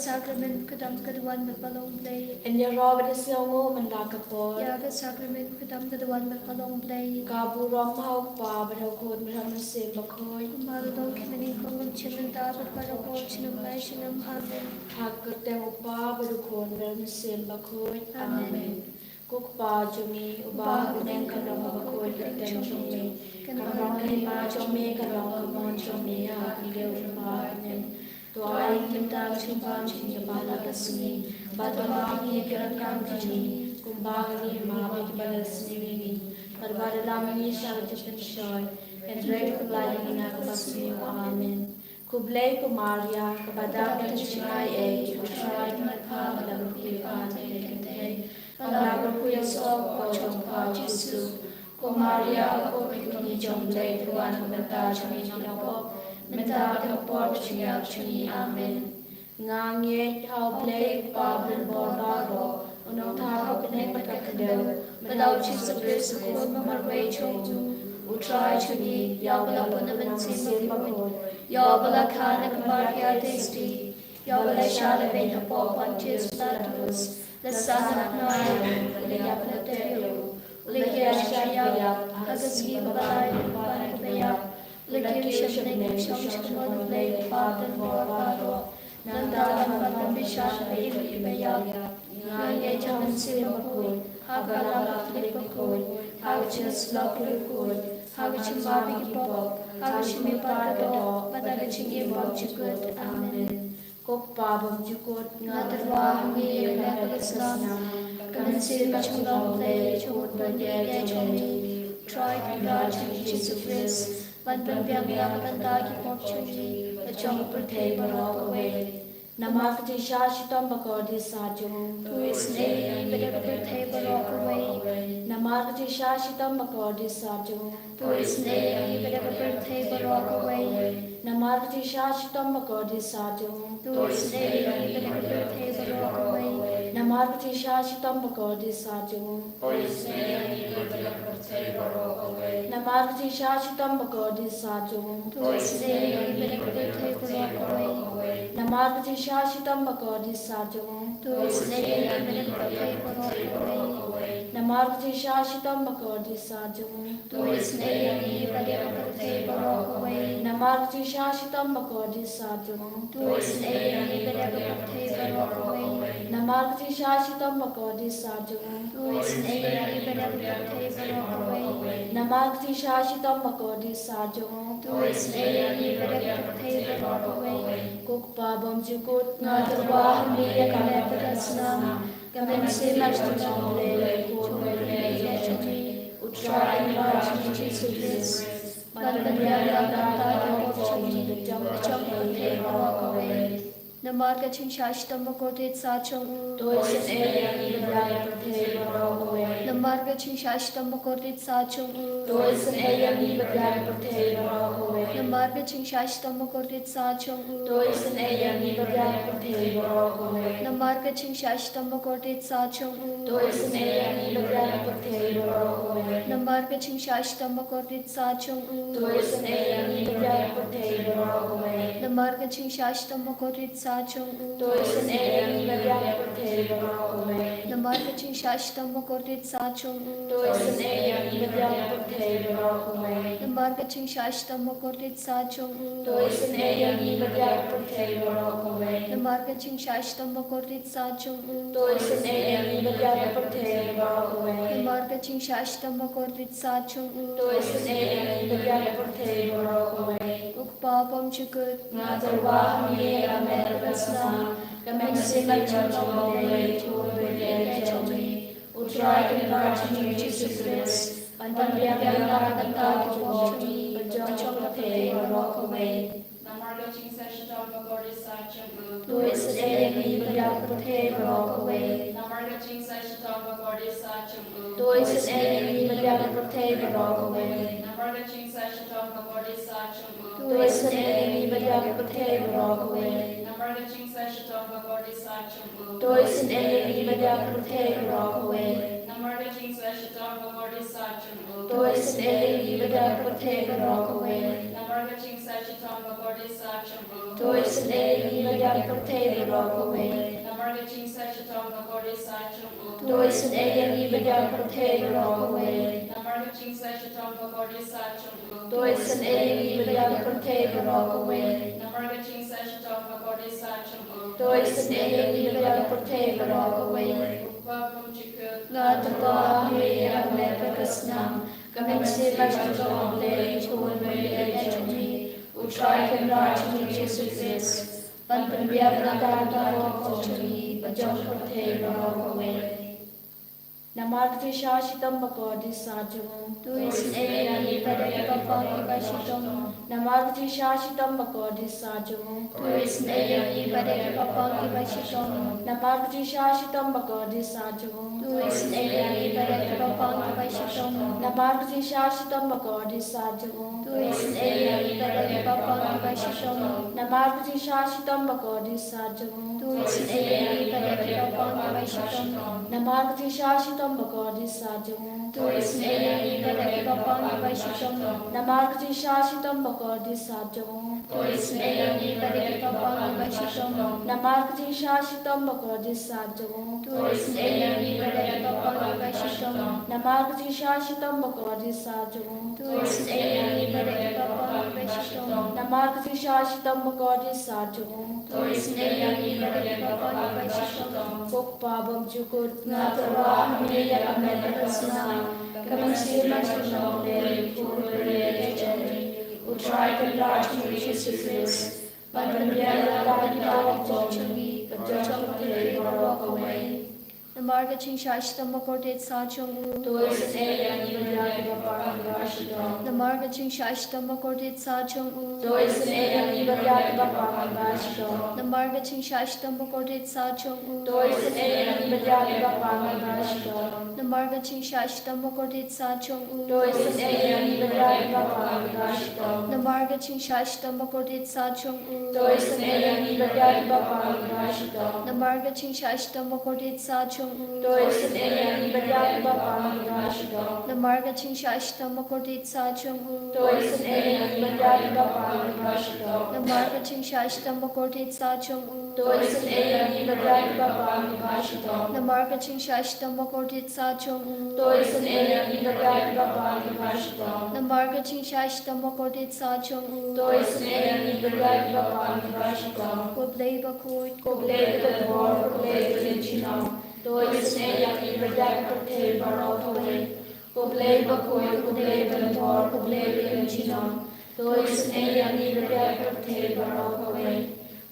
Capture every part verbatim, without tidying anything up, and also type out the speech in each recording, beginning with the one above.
Sakrament ka dang ka duwan bad ka long Blei. Yn ïaroh bad ïasngewnguh mynta ka por. Ïa ka sakrament ka dang ka duwan bad ka long Blei. Ka burom ha u Kpa bad ha u Khun bad ha u Mynsiem Bakhuid. Kumba la long, kumne, kumba mynta bad baroh por, junom lai junom. Amen. Ha ka kyrteng u Kpa bad u Khun bad u Mynsiem Bakhuid. Amen. Ko Kpa jong ngi uba ha bneng, kan long kaba khuid ka kyrteng jong me. Kan long ka hima jong me, kan long ka mon jong me ha ka kyrteng jong me. To ai ïa ngi mynta ka jingbam jong ngi ha kane ka sngi. Bad to map ïa ngi ki ryngkang jong ngi kumba ngi map ïa kiba la sniew ïa ngi. Bad wat ïalam ngi sha ka jingpynshoi, hynrei to pyllait ïa ngi na kaba sniew. Amen. Khublei ko Maria, kaba dap da ka jingaiei, U Trai u don bad pha, ba la kyrkhu ïa pha na ki kynthei, ba la kyrkhu ïa u soh u kpoh jong pha u Jisu. Ko Maria, ka kyrkhu jong U Blei, to wan ha ka bynta jong ngi kiba pop, mynta bad ha ka por jingïap jong ngi. Amen. Nga ngeit ha U Blei U Kpa uba don bor baroh, u nongthaw ha bneng bad ha ka khyndew, bad ha U Jisu Khrist u Khun ba marwei jong u, U Trai jong ngi, ïa uba la pun na ka mynsiem bakhuid, ïa uba la kha na ka Maria Theisotti, ïa uba la shah lehbeiñ hapoh Pontius Pilatus, la sah na ka bnai, la ïap, la lyndet, u la kiew sha ïap, ha ka sngi kaba lai, u la pan na ki baïap, u la kiew sha bneng, u shong sha ka mon U Blei U Kpa uba don bor baroh. Nangta un wan ban bishar ïa ki baïap. Nga ngeit ha U Mynsiem Bakhuid, ha ka Balang Katholik bakhuid, ha ka jingïasyllok bakhuid, ha ka jingmap ïa ki pop, ha ka jingmihpat ka doh, bad ha ka jingim bymjukut. Amen. Ko Kpa bymjukut, nga tyrwa ha me ïa ka met bad ka snam, ka mynsiem bad ka jinglong U Blei, jong u Khun bapher jong me, U Trai Kynrad jong ngi U Jisu Khrist, ban pynbiang na ka bynta ki pop jong ngi bad jong ka pyrthei baroh kawei. Namar ka jingshah shitom bakordit sah jong u, to isynei ïa ngi bad ïa ka pyrthei baroh kawei. Namar ka jingshah shitom bakordit sah jong u, to isynei ïa ngi bad ïa ka pyrthei baroh kawei. Namar ka jingshah shitom bakordit sah jong u, to isynei ïa ngi bad ïa ka pyrthei baroh kawei. Namar ka jingshah shitom bakordit sah jong u, to isynei ïa ngi bad ïa ka pyrthei baroh kawei. Namar ka jingshah shitom bakordit sah jong u, to isynei ïa ngi bad ïa ka pyrthei baroh kawei. Namar ka jingshah shitom bakordit sah jong u, to isynei ïa ngi bad ïa ka pyrthei baroh kawei. Namar ka jingshah shitom bakordit sah jong u, to isynei ïa ngi bad ïa ka pyrthei baroh kawei. Namar ka jingshah shitom bakordit sah jong u, to isynei ïa ngi bad ïa ka pyrthei baroh kawei. Namar ka jingshah shitom bakordit sah jong u, to isynei ïa ngi bad ïa ka pyrthei baroh kawei. Namar ka jingshah shitom bakordit sah jong u, to isynei ïa ngi bad ïa ka pyrthei baroh kawei. Ko Kpa bymjukut, nga tyrwa ha me ïa ka met bad ka snam, ka mynsiem bad ka jinglong U Blei, U Khun bapher jong me, U Trai Kynrad jong ngi U Jisu Khrist, ban pynbiang na ka bynta ki pop jong ngi bad jong ka pyrthei baroh kawei. Namar ka jingshah shitom bakordit sah jong u, to isynei ïa ngi bad ïa ka pyrthei baroh kawei. Namar ka jingshah shitom bakordit sah jong u, to isynei ïa ngi bad ïa ka pyrthei baroh kawei. Namar ka jingshah shitom bakordit sah jong u, to isynei ïa ngi bad ïa ka pyrthei baroh kawei. Namar ka jingshah shitom bakordit sah jong u, to isynei ïa ngi bad ïa ka pyrthei baroh kawei. Namar ka jingshah shitom bakordit sah jong u, to isynei ïa ngi bad ïa ka pyrthei baroh kawei. Namar ka jingshah shitom bakordit sah jong u, to isynei ïa ngi bad ïa ka pyrthei baroh kawei. Namar ka jingshah shitom bakordit sah jong u, to isynei ïa ngi bad ïa ka pyrthei baroh kawei. Namar ka jingshah shitom bakordit sah jong u, to isynei ïa ngi bad ïa ka pyrthei baroh kawei. Namar ka jingshah shitom bakordit sah jong u, to isynei ïa ngi bad ïa ka pyrthei baroh kawei. Namar ka jingshah shitom bakordit sah jong u, to isynei ïa ngi bad ïa ka pyrthei baroh kawei. Ko Kpa bymjukut, nga tyrwa ha me ïa ka met bad ka snam, ka mynsiem bad ka jinglong U Blei, U Khun bapher jong me, U Trai Kynrad jong ngi U Jisu Khrist, ban pynbiang na ka bynta ki pop jong ngi bad jong ka pyrthei baroh kawei. Namar ka jingshah shitom bakordit sah jong u, to isynei ïa ngi bad ïa ka pyrthei baroh kawei. Namar ka jingshah shitom bakordit sah jong u, to isynei ïa ngi bad ïa ka pyrthei baroh kawei. Namar ka jingshah shitom bakordit sah jong u, to isynei ïa ngi bad ïa ka pyrthei baroh kawei. Namar ka jingshah shitom bakordit sah jong u, to isynei ïa ngi bad ïa ka pyrthei baroh kawei. Namar ka jingshah shitom bakordit sah jong u, to isynei ïa ngi bad ïa ka pyrthei baroh kawei. Namar Namar ka jingsah shitom ka kordit sah jong u. To isynei ïa ngi bad ïa ka pyrthei baroh kawei. Namar ka jingsah shitom ka kordit sah jong u. To isynei ïa ngi bad ïa ka pyrthei baroh kawei. Namar ka jingsah shitom ka kordit sah jong u. To isynei ïa ngi bad ïa ka pyrthei baroh kawei. Namar ka jingsah shitom ka kordit sah jong u. To isynei ïa ngi bad ïa ka pyrthei baroh kawei. U kpa bymjukut. Nga tyrwa ha me ïa ka met bad ka snam. Ka mynsiem bad ka jinglong U Blei, U Khun bymjukut jong ngi, U Trai Kynrad jong ngi Jisu Khrist, ban pynbiang na ka bynta ka pop jong ngi bad jong ka pyrthei baroh kawei. Namar ka jingsah shitom ba kordit sah jong u. To isynei ïa ngi bad ïa ki bapang kiba shitom. Namar ka jingsah shitom ba kordit sah jong u. To isynei ïa ngi bad ïa ki bapang kiba shitom. Namar ka jingsah shitom ba kordit sah jong u. To isynei ïa ngi bad ïa ki bapang kiba shitom. Namar ka jingsah shitom ba kordit sah jong u. To isynei ïa ngi bad ïa ki bapang kiba shitom. Namar ka jingsah shitom ba kordit sah jong u. To isynei ïa ngi bad ïa ki bapang kiba shitom. Namar ka jingsah shitom ba kordit sah jong u. To isynei ïa ngi bad ïa ki bapang kiba shitom. Namar ka jingsah shitom ba kordit sah jong u. To isynei ïa ngi bad ïa ki bapang kiba shitom. Namar ka jingsah shitom ba kordit sah jong u. To isynei ïa ngi bad ïa ki bapang kiba shitom. Namar ka jingsah shitom ba kordit sah jong u. To isynei ïa ngi bad ïa ki bapang kiba shitom. Namar ka jingsah shitom ba kordit sah jong u. To isynei ïa ngi bad ïa ki bapang kiba shitom. Ko Kpa bymjukut. Nga tyrwa ha me ïa ka met bad ka snam. Ka mynsiem bad ka jinglong U Blei, U Khun bymjukut jong ngi, U Trai Kynrad jong ngi Jisu Khrist, ban pynbiang na ka bynta ka pop jong ngi bad jong ka pyrthei baroh kawei. Namar ka jingsah shitom ba kordit sah jong u. To isynei ïa ngi bad ïa ki bapang kiba shitom. Namar ka jingsah shitom ba kordit sah jong u. To isynei ïa ngi bad ïa ki bapang kiba shitom. Namar ka jingsah shitom ba kordit sah jong u. To isynei ïa ngi bad ïa ki bapang kiba shitom. Namar ka jingsah shitom ba kordit sah jong u. To isynei ïa ngi bad ïa ki bapang kiba shitom. Namar ka jingsah shitom ba kordit sah jong u. To isynei ïa ngi bad ïa ki bapang kiba shitom. Namar ka jingsah shitom ba kordit sah jong u. To isynei ïa ngi bad ïa ki bapang kiba shitom. Namar ka jingsah shitom ba kordit sah jong u. To isynei ïa ngi bad ïa ki bapang kiba shitom. Namar ka jingsah shitom ba kordit sah jong u. To isynei ïa ngi bad ïa ki bapang kiba shitom. Namar ka jingsah shitom ba kordit sah jong u. To isynei ïa ngi bad ïa ki bapang kiba shitom. Namar ka jingsah shitom ba kordit sah jong u. To isynei ïa ngi bad ïa ki bapang kiba shitom. Ko Blei bakhuid. Ko Blei badonbor, ko Blei ba ïoh jingnang. To isynei ïa ngi bad ïa ka pyrthei baroh kawei. Ko Blei bakhuid, ko Blei badonbor, ko Blei ba ïoh jingnang. To isynei ïa ngi bad ïa ka pyrthei baroh kawei.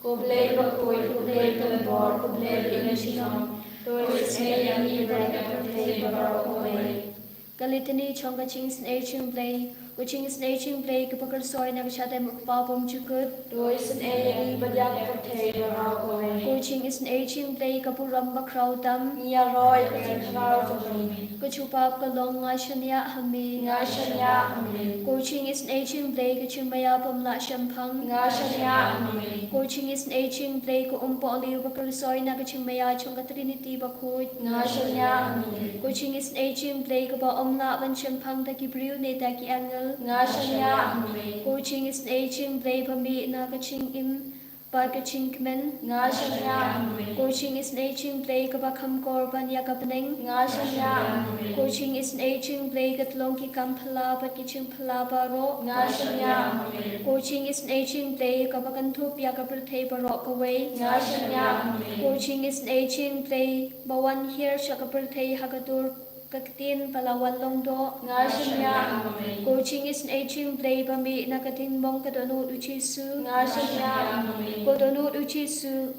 Ko Blei bakhuid, ko Blei badonbor, ko Blei ba ïoh jingnang. To isynei ïa ngi bad ïa ka pyrthei baroh kawei. Ka Litany jong ka jingisynei jong U Blei. Ko jingisynei jong U Blei kaba kyrsoi na ka shadem U Kpa bymjukut. To isynei ïa ngi bad ïa ka pyrthei baroh kawei. Ko jingisynei jong U Blei ka burom bakhraw tam. Ngi ïaroh ïa ka jingkhraw jong me. Ko jubab ka long, nga shaniah ha me. Nga shaniah ha me. Ko jingisynei jong U Blei ka jingmaïa bym lah shemphang. Nga shaniah ha me. Ko jingisynei jong U Blei ka um pohliew ba kyrsoi na ka jingmaïa jong ka Trinity bakhuid. Nga shaniah ha me. Ko jingisynei jong U Blei kaba ym lah ban shemphang da ki briew ne da ki angel. Nga shaniah ha me. Ko jingisynei jong U Blei ba mih na ka jingim bad ka jingkmen. Nga shaniah ha me. Ko jingisynei jong U Blei kaba kham kor ban ïa ka bneng. Nga shaniah ha me. Ko jingisynei jong U Blei ka tlong ki kam phylla bad ki jingphylla baroh. Nga shaniah ha me. Ko jingisynei jong U Blei kaba kynthup ïa ka pyrthei baroh kawei. Nga shaniah ha me. Ko jingisynei jong U Blei ba wan hiar sha ka pyrthei ha ka dur ka ktien ba la wan long doh. Nga shaniah ha me. Ko jingisynei jong U Blei ba mih na ka diengmong ka dohnud U Jisu. Nga shaniah ha me. Ko dohnud U Jisu.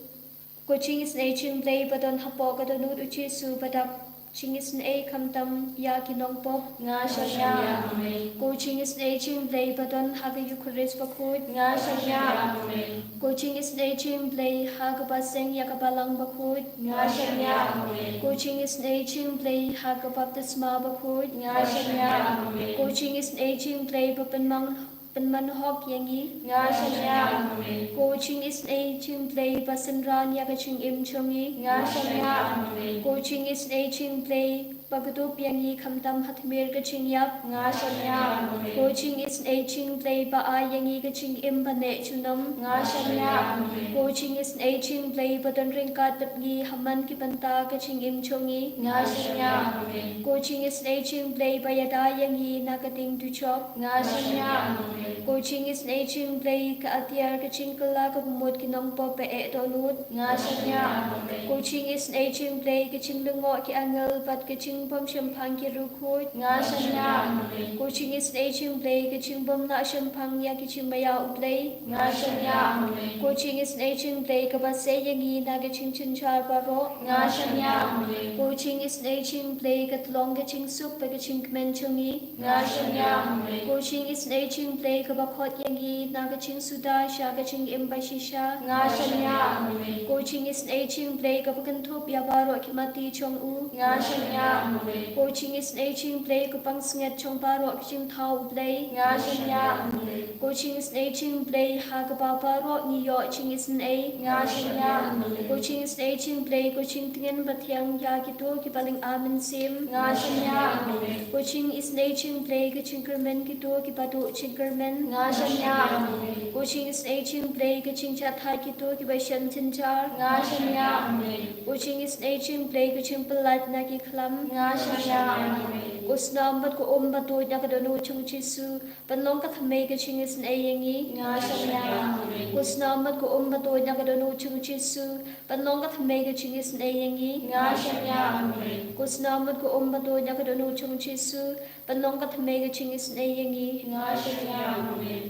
Ko jingisynei jong U Blei ba don hapoh ka dohnud U Jisu ba dap jingisynei khamtam ïa ki nongpop. Nga shaniah ha me. Ko jingisynei jong U Blei ba don ha ka Eukharist bakhuid. Nga shaniah ha me. Ko jingisynei jong U Blei ha kaba seng ïa ka balang bakhuid. Nga shaniah ha me. Ko jingisynei jong U Blei ha ka baptisma bakhuid. Nga shaniah ha me. Ko jingisynei jong U Blei ba pynmang pynman hok ïa ngi. Nga shaniah ha me. Ko jingisynei jong U Blei ba synran ïa ka jingim jong ngi. Nga shaniah ha me. Ko jingisynei jong U Blei ba kdup ïa ngi khamtam ha tmier ka jingïap. Nga shaniah, Amen. Ko jingisynei jong U Blei ba ai ïa ngi ka jingim ba neh junom. Nga shaniah, Amen. Ko jingisynei jong U Blei ba don ryngkat bad ngi ha man ki bynta ka jingim jong ngi. Nga shaniah, Amen. Ko jingisynei jong U Blei ba ïada ïa ngi na ka ding dujok. Nga shaniah, Amen. Ko jingisynei jong U Blei ka atiar ka jingkylla kaba mut ki nongpop ba eh dohnud. Nga shaniah, Amen. Ko jingisynei jong U Blei ka jinglyngngoh ki angel bad ka jingbym shemphang ki riewkhuid. Nga shaniah, Amen. Ko jingisynei jong U Blei ka jingbym lah shemphang ïa ki jingmaïa U Blei. Nga shaniah, Amen. Ko jingisynei jong U Blei kaba sei ïa ngi na ka jingjynjar baroh. Nga shaniah, Amen. Ko jingisynei jong U Blei ka tyllong ka jingsuk bad ka jingkmen jong ngi. Nga shaniah, Amen. Ko jingisynei jong U Blei kaba khot ïa ngi na ka jingsuda sha ka jingim ba shisha. Nga shaniah, Amen. Ko jingisynei jong U Blei kaba kynthup ïa baroh ki mati jong u. Nga shaniah, Amen. Ko jingisynei jong U Blei ka pansngiat jong baroh ki jingthaw U Blei. Nga shaniah, Amen. Ko jingisynei jong U Blei ha kaba baroh ngi ïoh jingisynei. Nga shaniah, Amen. Ko jingisynei jong U Blei ka jingtngen bathiang ïa kito kiba lyngba mynsiem. Nga shaniah, Amen. Ko jingisynei jong U Blei ka jingkyrmen kito kiba duh jingkyrmen. Nga shaniah, Amen. Ko jingisynei jong U Blei ka jingjahthait kito kiba shem jynjar. Nga shaniah, Amen. Ko jingisynei jong U Blei ka jingpyllait na ki khlam. Nga shaniah, Amen. Ko snam bad ko um ba tuid na ka dohnud jong U Jisu ban long ka thymmei ka jingisynei ïa ngi. Nga shaniah, Amen. Ko snam bad ko um ba tuid na ka dohnud jong U Jisu ban long ka thymmei ka jingisynei ïa ngi. Nga shaniah, Amen. Ko snam bad ko um ba tuid na ka dohnud jong U Jisu ban long ka thymmei ka jingisynei ïa ngi. Nga shaniah, Amen.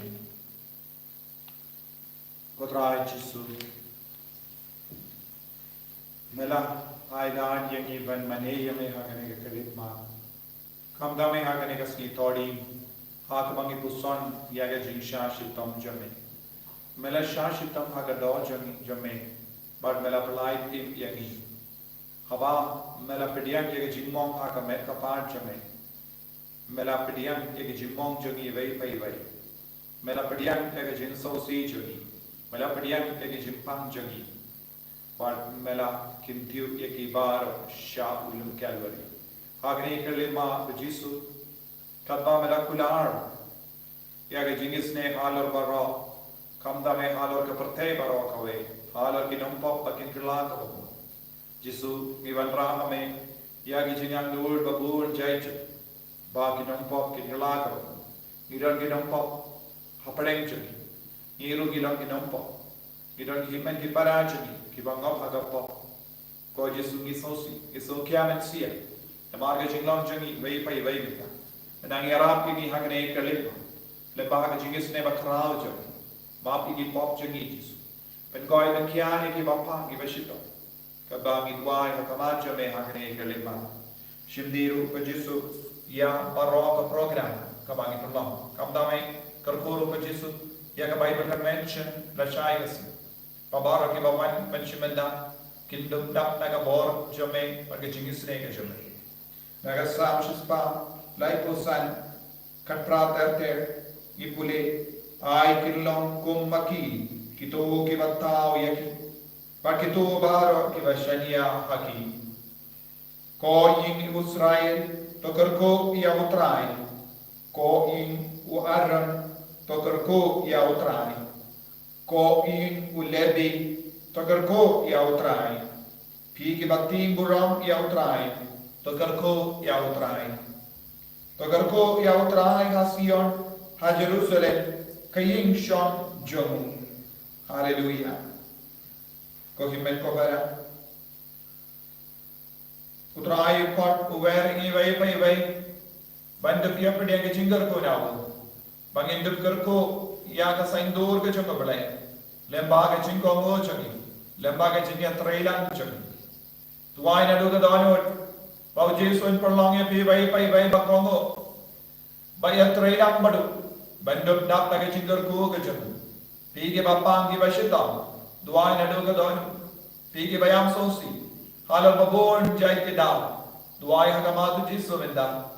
Ko Trai Jisu, me la ai lad ïa ngi ban mane ïa me ha kane ka khyllipmat. Khamtam me ha kane ka sngi Thohdieng, ha kaba ngi puson ïa ka jingshah shitom jong me. Me la shah shitom ha ka doh jong, jong me, bad me la pyllait im ïa ngi. Haba me la pdiang ïa ka jingmong ha ka met ka par jong me, me la pdiang ïa ka jingmong jong ngi iwei pa iwei. Me la pdiang ïa ka jingsngewsih jong ngi. Me la pdiang ïa ka jingpang jong ngi. Bad me la kyntiew ïa ki baroh sha u lum Kalbari. Ha kane ka khyllipmat, ko Jisu, katba me la kular ïa ka jingisynei halor baroh, khamtam me halor ka pyrthei baroh kawei, halor ki nongpop ba kin kylla kaba bun. Jisu, ngi wanrah ha me ïa ki jingangnud ba bun jait jait, ba ki nongpop kin kylla kaba bun. Ngi don ki nongpop hapdeng jong ngi. Ngi ruh ngi long ki nongpop. Ngi don ki hynmen ki para jong ngi kiba ngop ha ka pop. Ko Jisu, ngi sngewsih, ngi sngewkhia mynsiem namar ka jinglong jong ngi iwei pa iwei mynta. Mynta ngi ïarap ïa ngi ha kane ka khyllipmat, lyngba ka jingisynei bakhraw jong ngi. Map ïa ki pop jong ngi, Jisu. Pynkoit pynkhia ïa ngi kiba pang kiba shitom, kaba ngi duwai ha khmat jong me ha kane ka khyllipmat. Shim ruh, ko Jisu, ïa baroh ka program kaba ngi pynlong. Khamtam me kyrkhu ruh, ko Jisu, ïa ka Bible Convention lashai ka sngi, ba baroh kiba wan ban shim bynta kin dup dap na ka bor jong me bad ka jingisynei ka jong me. Na ka Salm shispah laiphew san, khatphra ter ter, ngi pule: Ai kin long kum ma ki kito kiba thaw ïa ki, bad kito baroh kiba shaniah ha ki. Ko ïing u Israel, to kyrkhu ïa u Trai. Ko ïing u Aaron, to kyrkhu ïa u Trai. Ko ïing u Lebi, to kyrkhu ïa u Trai. Phi kiba tieng burom ïa u Trai, to kyrkhu ïa u Trai. To kyrkhu ïa u Trai ha Sion, ha Jerusalem, ka ïing shong jong u. Haleluia. Ko hynmen ko para, u Trai u khot u wer ïa ngi iwei pa iwei ban dup ïa pdiang ka jingkyrkhu na u, ba ngin dup kyrkhu ïa ka saiñdur ka jong u Blei lyngba ka jingkohnguh jong ngi, lyngba ka jingïatreilang jong ngi. Duwai naduh ka dohnud ba u Jisu un pynlong ïa phi iwei pa iwei ba kohnguh, ba ïatreilang bad u, ban dup dap da ka jingkyrkhu ka jong u. Phi kiba pang kiba shitom, duwai naduh ka dohnud. Phi kiba ïam sngewsih halor ba bun jait ki daw, duwai ha khmat u Jisu mynta.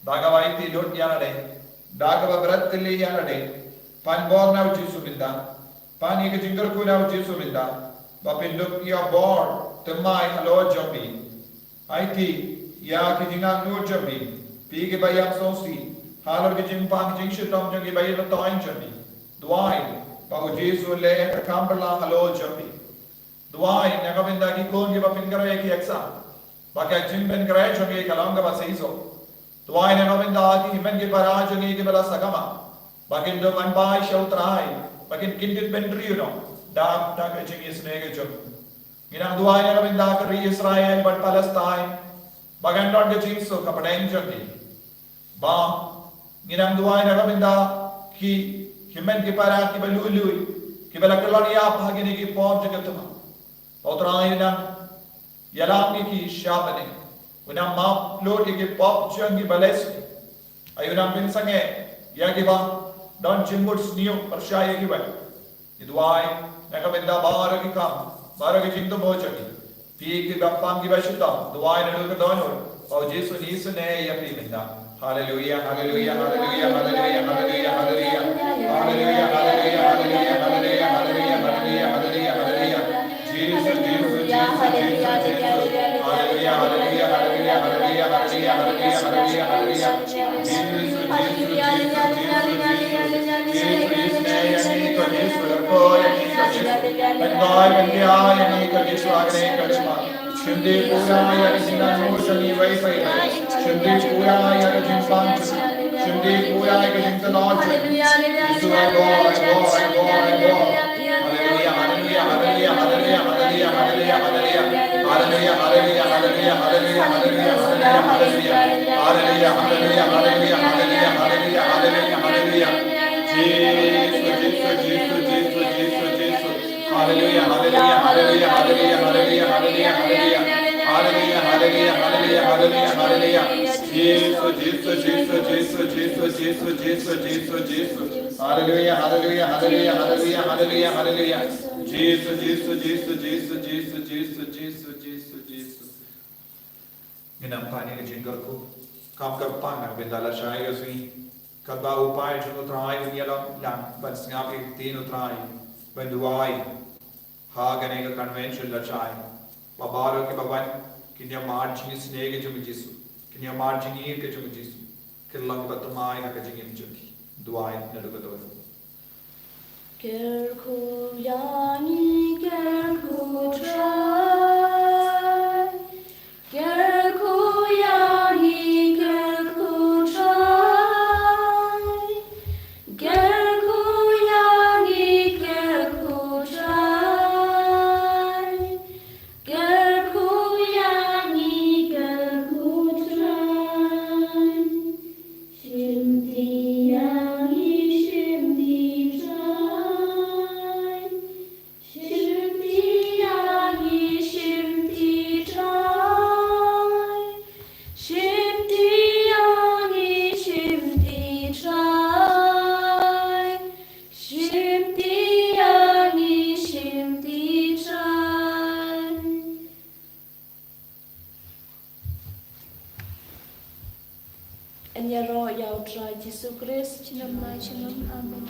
Da kaba aiti lut ïa lade, da kaba bret tylli ïa lade, pan bor na u Jisu mynta. Pan ïa ka jingkyrkhu na u Jisu mynta, ba phin dup ïa bor thymmai halor jong phi. Aiti ïa ki jingangnud jong phi, phi kiba ïam sngewsih halor ki jingpang jingshitom jong kiba ïeit ba toiñ jong phi. Duwai ba U Jisu un leh ïa ka kam bylla halor jong phi. Duwai na ka bynta ki khun kiba pynkhreh ïa ki exam, ba ka jingpynkhreh jong ki ka long kaba shisha. Duwai na ka bynta ki hynmen ki para jong ki kiba la sakma, ba kin dup ban bai sha U Trai, ba kin kyndit bynriew noh da ka jingïasnoh ka jong u. Ngi nang duwai na ka bynta ka ri Israel bad Palestine, ba kan don ka jingsuk hapdeng jong ki. Ba ngi nang duwai na ka bynta ki hynmen ki para kiba lui lui, kiba la kyllon ïap ha kine ki pop jong ka thma. Ba U Trai u nang ïalam ïa ki sha bneng, u nang map lut ïa ki pop jong ki, ba lehse ai u nang pynsangeh ïa kiba don jingmut sniew pyrshah ïa kiwei. Ngi duwai na ka bynta baroh ki kam, baroh ki jingthmu jong ki. Phi kiba pang kiba shitom, duwai naduh ka dohnud, ba U Jisu un isynei ïa phi mynta. Haleluia, haleluia, haleluia, haleluia, haleluia, haleluia. Haleluia, haleluia, haleluia, haleluia, haleluia, haleluia, haleluia, haleluia. Jisu, Jisu, Jisu, Jisu, Jisu. Haleluia, haleluia, haleluia, haleluia, haleluia, haleluia, haleluia. Jisu, Jisu, Jisu, Jisu, Jisu. Jisu, isynei ïa ngi ko Jisu, lehkor ïa ngi ko Jisu. Pyndonkam ïa ngi ko Jisu ha kane ka jingma. Shim dih pura ïa ka jingangnud jong ngi iwei pa iwei. Shim dih pura ïa ka jingpang jong ngi. Shim dih pura ïa ka jingtlot jong ngi. Jisu, ai bor, ai bor, ai bor, ai bor. Haleluia, haleluia, haleluia, haleluia, haleluia, haleluia, haleluia. Haleluia, haleluia, haleluia, haleluia, haleluia, haleluia, haleluia. Haleluia, haleluia, haleluia, haleluia, haleluia, haleluia, haleluia. Jisu, Jisu, Jisu, Jisu, Jisu, Jisu. Haleluia, haleluia, haleluia, haleluia, haleluia, haleluia, haleluia. Haleluia, haleluia, haleluia, haleluia, haleluia. Jisu, Jisu, Jisu, Jisu, Jisu, Jisu, Jisu, Jisu, Jisu. Haleluia, haleluia, haleluia, haleluia, haleluia, haleluia. Jisu, Jisu, Jisu, Jisu, Jisu, Jisu, Jisu, Jisu, Jisu. Ngi nang pan ïa ka jingkyrkhu kam kyrpang na ka bynta lashai ka sngi, katba u paid jong u Trai un ïalam lang ban sngap ïa ka ktien u Trai, ban duwai ha kane ka convention lashai, ba baroh kiba wan kin ïa mad jingïasnei ka jong u Jisu, kin ïa mad jingïeit ka jong u Jisu, kin long kiba thymmai ha ka jingim jong ki. Duwai naduh ka dohnud. Kyrkhu ïa ngi, kyrkhu Trai. Kyrkhu ïa ngi, kyrkhu Trai. Kyrkhu ïa ngi, kyrkhu Trai. Kyrkhu ïa ngi, kyrkhu Trai. Shim dih ïa ngi, shim dih Trai. Shim dih ïa ngi, shim dih Trai. Shim dih ïa ngi, shim dih Trai. Shim dih ïa ngi, shim dih Trai. Yn ïaroh ïa u Trai Jisu Khrist. Junom la junom. Amen.